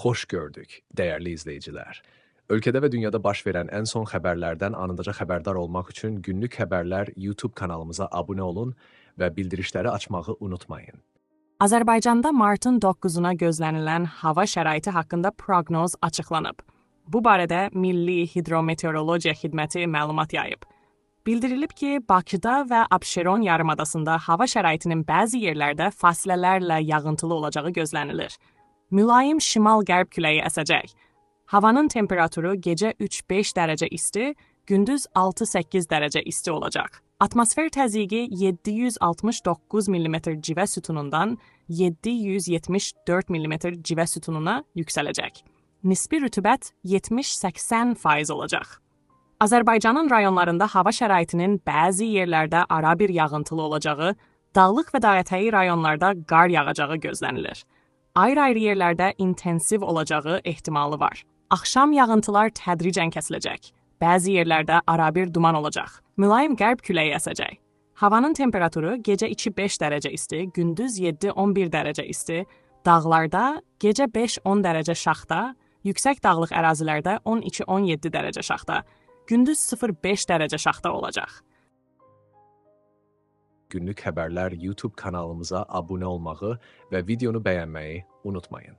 Xoş gördük, dəyərli izləyicilər. Ölkədə və dünyada baş verən ən son xəbərlərdən anındaca xəbərdar olmaq üçün Günlük Xəbərlər YouTube kanalımıza abunə olun və bildirişləri açmağı unutmayın. Azərbaycanda martın 9-una gözlənilən hava şəraiti haqqında proqnoz açıqlanıb. Bu barədə Milli Hidrometeorologiya Xidməti məlumat yayıb. Bildirilib ki, Bakıda və Abşeron yarımadasında hava şəraitinin bəzi yerlərdə fasilələrlə yağıntılı olacağı gözlənilir. Mülayim şimal-qərb küləyi əsəcək. Havanın temperaturu gecə 3-5 dərəcə isti, gündüz 6-8 dərəcə isti olacaq. Atmosfer təzyiqi 769 mm civə sütunundan 774 mm civə sütununa yüksələcək. Nisbi rütubət 70-80% olacaq. Azərbaycanın rayonlarında hava şəraitinin bəzi yerlərdə arabir yağıntılı olacağı, dağlıq və dağətəyi rayonlarda qar yağacağı gözlənilir. Ayrı-ayrı yerlərdə intensiv olacağı ehtimalı var. Axşam yağıntılar tədricən kəsiləcək. Bəzi yerlərdə arabir duman olacaq. Mülayim qərb küləyi əsəcək. Havanın temperaturu gecə 2-5 dərəcə isti, gündüz 7-11 dərəcə isti, dağlarda gecə 5-10 dərəcə şaxta, yüksək dağlıq ərazilərdə 12-17 dərəcə şaxta, gündüz 0-5 dərəcə şaxta olacaq. Günlük Xəbərlər YouTube kanalımıza abunə olmağı və videonu bəyənməyi unutmayın.